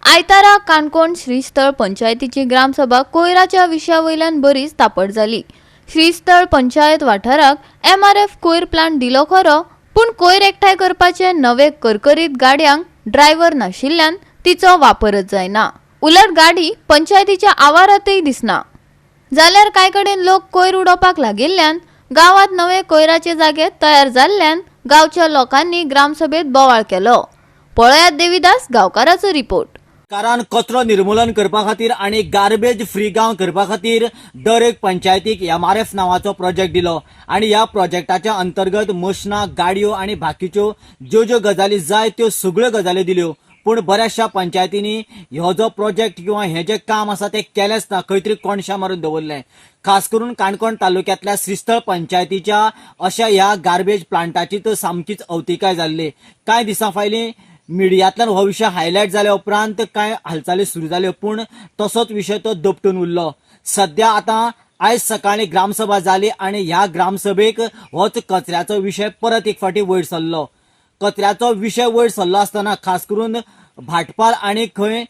आयतारा काणकोण श्रीस्थळ पंचायतीची ग्रामसभा कोयराच्या विशया वयल्यान बरीच तापट जाली. श्रीस्थळ पंचायत वाठाराक एमआरएफ कोयर प्लांट दिलो खरो, पूण कोयर एकठांय करपाचे नवे करकरीत गाडयांक ड्रायव्हर नाशिल्ल्यान तिचो वापरच जायना. उलट गाडी पंचायतीच्या आवारातय दिसना. जाल्यार कांय कडेन लोक कोयर उडोवपाक लागिल्ल्यान गांवांत नवे कोयराचे जागे तयार जाल्ल्यान गांवच्या लोकांनी ग्रामसभेत बोवाळ केलो. पळयात देविदास गांवकाराचो रिपोर्ट. कारण कचरो निर्मूलन करपा खातीर आनी गार्बेज फ्री गांव करपा खातीर दर एक पंचायतीक एमआरएफ नांवाचो प्रोजेक्ट दिलो आनी ह्या प्रोजेक्टाच्या अंतर्गत मशनां, गाडयो आनी बाकीच्यो ज्यो ज्यो गजाली जाय त्यो सगळ्यो गजाली दिल्यो. पूण बऱ्याचशा पंचायतींनी हो जो प्रोजेक्ट किंवा हें जें काम आसा तें केलेंच ना, खंय तरी कोणशा मारून दवरलें. खास करून काणकोण तालुक्यांतल्या श्रीस्थळ पंचायतीच्या अशा ह्या गार्बेज प्लांटाची तर सामकीच अवतिकाय जाल्ली. कांय दिसां फायलीं मिडियांतल्यान हो विशय हायलायट जाल्या उपरांत कांय हालचाली सुरू जाल्यो, पूण तसोच विशय तो दपटून उरलो. सद्या आतां आयज सकाळीं ग्रामसभा जाली आनी ह्या ग्रामसभेक होच कचऱ्याचो विशय परत एक फावटी वयर सरलो. कचऱ्याचो विशय वयर सरलो आसतना खास करून भाटपाल आनी खंय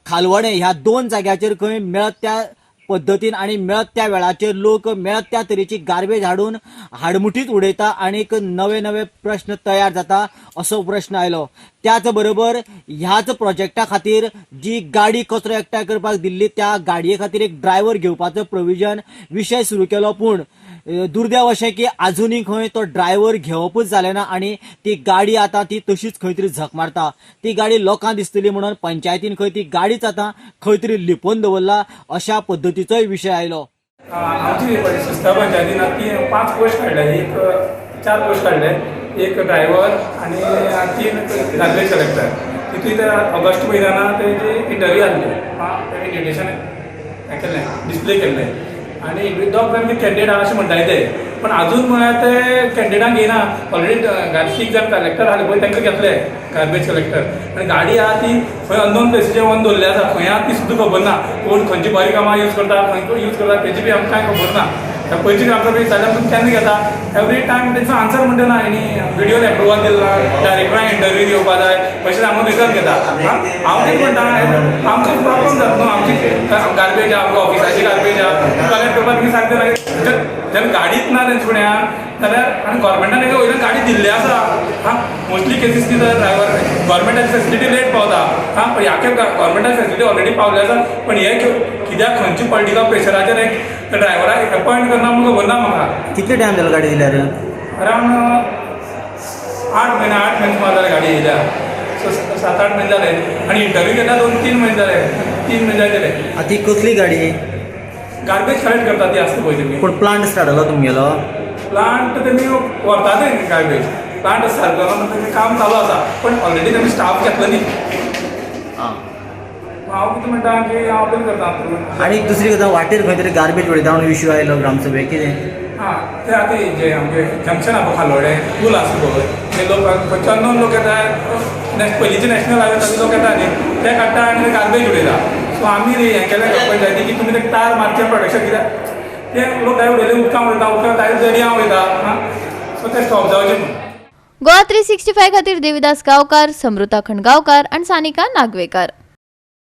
खालवडें ह्या दोन जाग्याचेर खंय मेळत त्या पद्दतीन आनी मेळत त्या वेळाचेर लोक मेळत त्या तरेची गार्बेज हाडून हाडमुठीत उडयता आनी नवे नवे प्रश्न तयार जाता असो प्रश्न आयलो. त्याच बरोबर ह्याच प्रोजेक्टा खातीर जी गाडी कचरो एकठांय करपाक दिल्ली त्या गाडये खातीर एक ड्रायव्हर घेवपाचो प्रोविजन विशय सुरू केलो, पूण दुर्दैव अशें की आजुनूय खंय तो ड्रायव्हर घेवपूच जालें ना आनी ती गाडी आतां ती तशीच खंय तरी झक मारता. ती गाडी लोकांक दिसतली म्हणून पंचायतीन खंय ती गाडीच आतां खंय तरी लिपोवन दवरला अशा पद्दतीचोय विशय आयलो. आमची श्रीस्थळ पंचायतीन तीन पांच पोस्ट काडले, एक चार पोस्ट काडले, एक ड्रायव्हर आनी तीन गार्बेज कलेक्टर. तितून ते ऑगस्ट म्हयन्यान तेजी इंटरव्यू आहली. आं, इन्विटेशन हें केल्लें, डिस्प्ले केल्लें आनी दोग जाण कॅन्डिडेट आहा अशें म्हणटाले ते, पण अजून म्हळ्यार ते कॅन्डिडेटांक घेयना. ऑलरेडी तीग जाण कलेक्टर आहले पळय, तांकां घेतले गार्बेज कलेक्टर. आनी गाडी आहा ती खंय अननोन प्लेसीचेर व्हरून दवरली आसा. खंय आहा ती सुद्दां खबर ना. कोण खंयची बरीं कामां यूज करता, खंय यूज करता, तेजी बी आमकां कांय खबर ना. पयलीं आमकां जाल्यार आमकां केन्ना घेता? एवरी टायम तेंचो आन्सर म्हणटा ना. आनी बिडिओन एप्रुवल दिला ना, डायरेक्टरान इंटरव्यू घेवपा जाय, अशें सांगून रिटर्न घेता. हांव कितें म्हणटा, आमकां प्रॉब्लम जाता न्हू. आमची गार्बेज आहा, आमकां ऑफिसाची गार्बेज आहा, कलेक्ट करपाक तुमी सांगता. जेन्ना गाडीच ना तेंचे फुड्यान जाल्यार, आनी गव्हर्मेंटान तांकां वयल्यान गाडी दिल्ली आसा. हां, मोस्टली केसीस कितें, ड्रायव्हर गव्हर्मेंटाची फेसिलिटी लेट पावता. हां, पण ह्या खेप गव्हर्मेंटाची फेसिलिटी ऑलरेडी पावली आसा, पण हे कित्याक खंयची पॉलिटिकल प्रेशराचेर एक ड्रायव्हराक अपॉयंट करना म्हूण खबर ना म्हाका. कितले टायम जालो गाडी दिल्यार? अरावंड 8 म्हयने, 8 म्हयने सुमार जाले गाडी येयल्या. सो 7-8 म्हयने जाले आनी इंटरव्यू घेतल्या 2-3 म्हयने जाले, 3 म्हयने जाले. ती कसली गाडी? गार्बेज कलेक्ट करता ती आसता पळय तेमी. पूण प्लांट स्टार्ट जालो तुमगेलो? प्लांट तेमी व्हरता ते गार्बेज प्लांट सारको तेजें काम चालू आसा, पण ऑलरेडी तेमी स्टाफ घेतलो न्ही. हांव कितें म्हणटा की हांव अपील करता. आनी दुसरी गजाल, वाटेर खंय तरी गार्बेज उडयता म्हणून इश्यू आयलो ग्रामसभेक, कितें? हां, ते आतां जे आमगे जंक्शन आहा पळय खालोडें, पूल आसा पळय, ते लोक खंयचे अननोन लोक येता. पयलींचे नॅशनल हायवे ताजे लोक येता न्ही, ते काडटा आनी गार्बेज उडयता. सो आमी हें केलें पंचायती की तुमी ते तार मारचें प्रोटेक्शन, कित्याक ते लोक डायरेक्ट उडयले उदकां वयता, उदकां डायरेक्ट दर्या वयता. आं, सो ते स्टॉप जावचें म्हणून. गोवा 365 खातीर देविदास गांवकार, समृता खंडगांवकार आनी सानिका नागवेकार.